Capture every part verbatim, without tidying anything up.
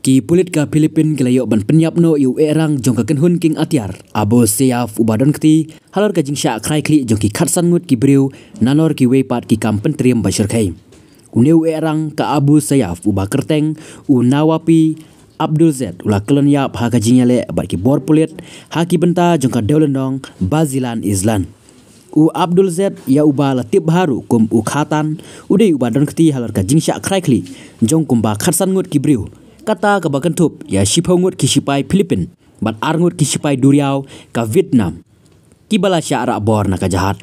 Ki pulit ka Philippines ki la ïoh ban pynïap noh ïa u ehrang jong ka kynhun kieng atiar, Abu Sayyaf, uba don kti halor ka jingshah krai khlieh jong ki khatsan ngut ki briew, nalor kiwei pat ki kam pyntriem ba shyrkhei. Une u ehrang ka Abu Sayyaf, uba kyrteng u Nawapi Abdul Zed, u la kyllon ïap ha ka jingïaleh bad ki bor pulit ha ki bynta jong ka dewlynnong Basilan Island. U Abdul Zed, ïa uba la tip bha ruh kum u Khatan, u dei uba don kti halor ka jingshah krai khlieh jong kumba khatsan ngut ki briew, kata kaba kynthup ïa shiphew ngut ki shipai Philippines bad ar ngut ki shipai duriaw ka Vietnam, kiba la shah rah bor na ka jahaj.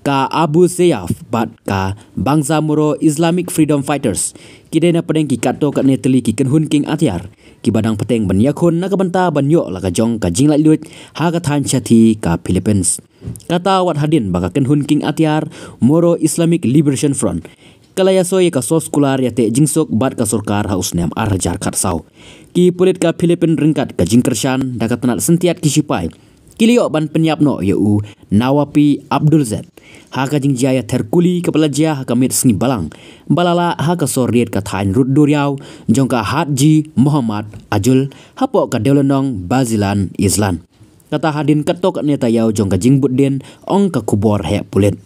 Ka Abu Sayyaf bad ka Bangsamoro Islamic Freedom Fighters ki dei na pdeng ki katto katne tylli ki kynhun kieng atiar kiba dang bteng ban ïakhun na ka bynta ban ïoh la ka jong ka jinglaitluid ha ka thaiñ shathie ka Philippines. Kata wat hadien ba ka kynhun kieng atiar Moro Islamic Liberation Front ka la ïasoi ïa ka soskular ïateh jingsuk bad ka sorkar ha u snem ar hajar khatsaw. Ki pulit ka Philippines ryngkat ka jingkyrshan da ka tnat syntiat ki shipai ki la ïoh ban pynïap noh ïa u Nawapi Abdul Zed ha ka jingjia ïather kuli kaba la jia ha ka miet sngi Balang ba la lah ha ka sor riat ka thaiñ rud duriaw jong ka Haji Muhammad Ajul hapoh ka dewlynnong Basilan Island. Kata hadien katto katne taïew jong ka jingbud dien, ong ka khubor heh pulit.